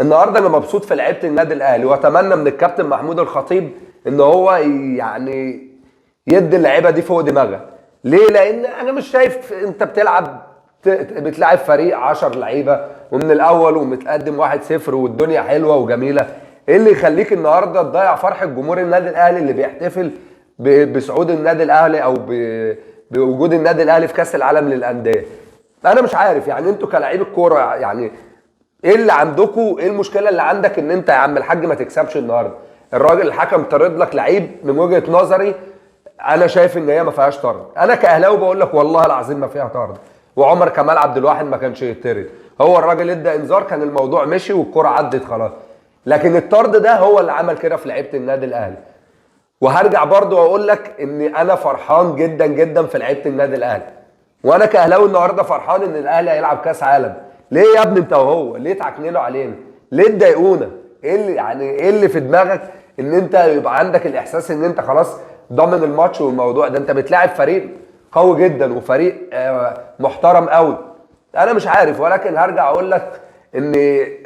النهارده انا مبسوط في لعيبة النادي الاهلي، واتمنى من الكابتن محمود الخطيب ان هو يعني يدي اللعيبة دي فوق دماغها. ليه؟ لان انا مش شايف انت بتلعب فريق 10 لعيبة ومن الاول ومتقدم 1-0 والدنيا حلوة وجميلة. ايه اللي يخليك النهارده تضيع فرحه جمهور النادي الاهلي اللي بيحتفل بصعود النادي الاهلي او بوجود النادي الاهلي في كاس العالم للاندية؟ انا مش عارف، يعني انتوا كلاعيب الكورة يعني ايه اللي عندكم؟ ايه المشكلة اللي عندك ان انت يا عم الحاج ما تكسبش النهارده؟ الراجل الحكم طرد لك لعيب، من وجهه نظري انا شايف ان هي ما فيهاش طرد. انا كاهلاوي بقول لك والله العظيم ما فيها طرد، وعمر كمال عبد الواحد ما كانش يطرد. هو الراجل ادى انذار، كان الموضوع مشي والكره عدت خلاص، لكن الطرد ده هو اللي عمل كده في لعيبة النادي الاهلي. وهرجع برضو واقول لك ان انا فرحان جدا جدا في لعيبة النادي الاهلي، وانا كاهلاوي النهارده فرحان ان الاهلي هيلعب كاس عالم. ليه يا ابني انت وهو؟ ليه تعكننوا علينا؟ ليه تضايقونا؟ ايه اللي يعني ايه اللي في دماغك ان انت يبقى عندك الاحساس ان انت خلاص ضامن الماتش والموضوع ده؟ انت بتلاعب فريق قوي جدا وفريق محترم قوي. انا مش عارف، ولكن هرجع اقول لك ان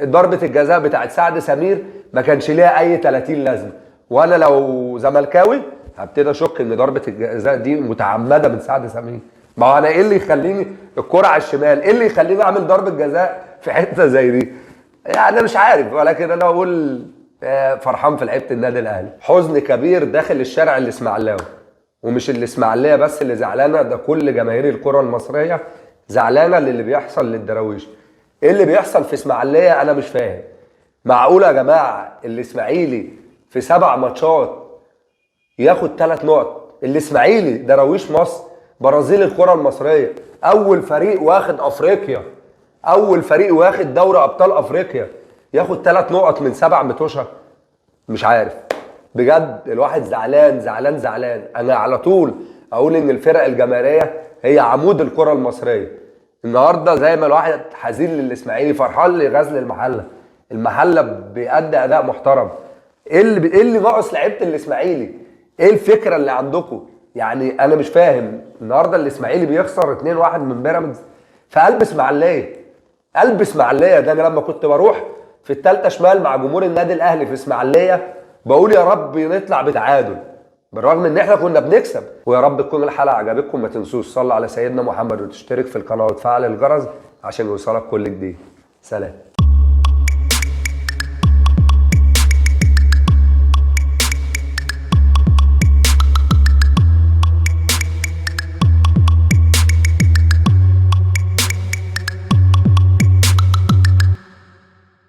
ضربه الجزاء بتاعت سعد سمير ما كانش ليها اي 30 لازمه، وانا لو زملكاوي هبتدي اشك ان ضربه الجزاء دي متعمدة من سعد سمير. ما هو انا ايه اللي يخليني الكرة على الشمال؟ ايه اللي يخليني اعمل ضربه جزاء في حتة زي دي؟ يعني انا مش عارف، ولكن انا اقول فرحان في لعيبة النادي الاهلي. حزن كبير داخل الشارع الاسماعيلاوي، ومش الاسماعيلية بس اللي زعلانة، ده كل جماهير الكره المصرية زعلانة للي بيحصل للدراويش. ايه اللي بيحصل في اسماعيليه؟ انا مش فاهم. معقولة يا جماعة الاسماعيلي في 7 ماتشات ياخد 3 نقط؟ الاسماعيلي دراويش مصر، برازيل الكره المصرية، اول فريق واخد افريقيا، اول فريق واخد دوري ابطال افريقيا، ياخد 3 نقط من 7 متوشه؟ مش عارف بجد، الواحد زعلان زعلان زعلان. انا على طول اقول ان الفرق الجماهيرية هي عمود الكره المصرية. النهارده زي ما الواحد حزين للاسماعيلي، فرحان لغزل المحلة. المحلة بيأدي اداء محترم. ايه اللي ناقص لعيبة الاسماعيلي؟ ايه الفكرة اللي عندكم؟ يعني انا مش فاهم. النهارده الاسماعيلي بيخسر 2-1 من بيراميدز في قلب اسماعيليه. قلب اسماعيليه ده انا لما كنت بروح في الثالثة شمال مع جمهور النادي الاهلي في اسماعيليه بقول يا رب نطلع بتعادل، بالرغم ان احنا كنا بنكسب. ويا رب تكون الحلقة عجبتكم. ما تنسوش تصلوا على سيدنا محمد وتشترك في القناة وتفعل الجرس عشان يوصلك كل جديد. سلام.